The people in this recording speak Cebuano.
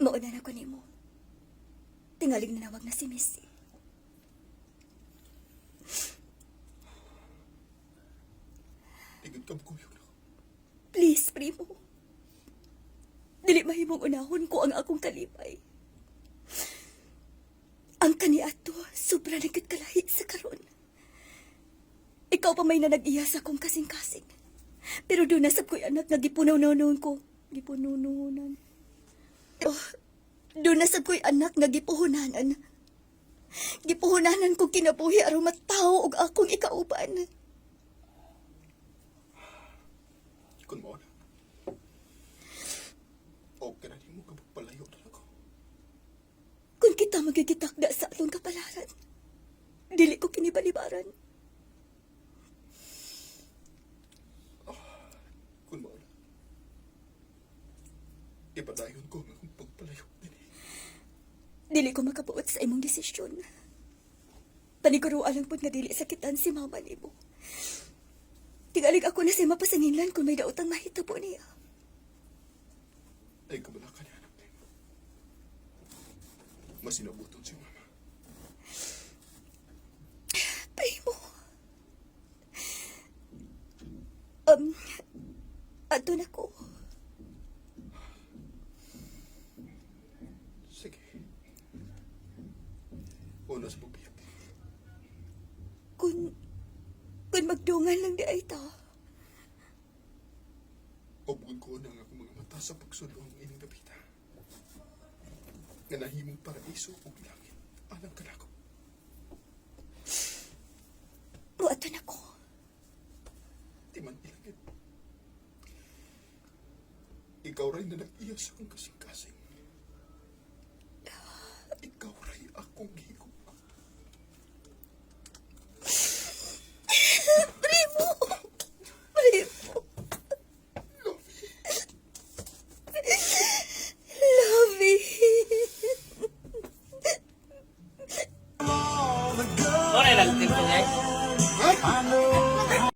Mauna na ko nimo. Tingalig nanawag na si Missy. Tigod ka kuyog na ko. Please, primo. Dili mahimong unahon ko ang akong kalipay. Ang kaniadto, sobra na gyud kalahi sa karon. Ikaw pa may nanag-iya sa akong kasing-kasing. Pero doon nasab ko'y anak nga gipunaw-naw ko. Gipunununan. Oh, doon nasab ko'y anak nga gipuhunanan. Gipuhunanan ko kinabuhi aron matawo og akong ikauban. Kung mao na. Okay na nimo ka magpalayo na ko. Kung kita magigitakda sa atong kapalaran, dili ko kinibalibaran. Kung mao na. Ipadayon ko ang akong pagpalayo dinhi. Dili ko makabuot sa imong desisyon. Paniguro lang pud nga dili sakitan si mama nimo. Tingalig ako na siya mapasanginlan kung may daotang mahitabo niya. Ay kabala ka niya, anak nimo. Masinabuton si mama. Primo. Ato na ko. Sige. Una sa pagbiyak. Kung magdungan lang di ay ta. Ubgon ko na ang akong mga mata sa pagsulong ining dapita. Nga nahimong paraiso ug langit alang kanako. Muato na ko. Di man ilangit. Ikaw rin na nag-iya sa akong kasing-kasing.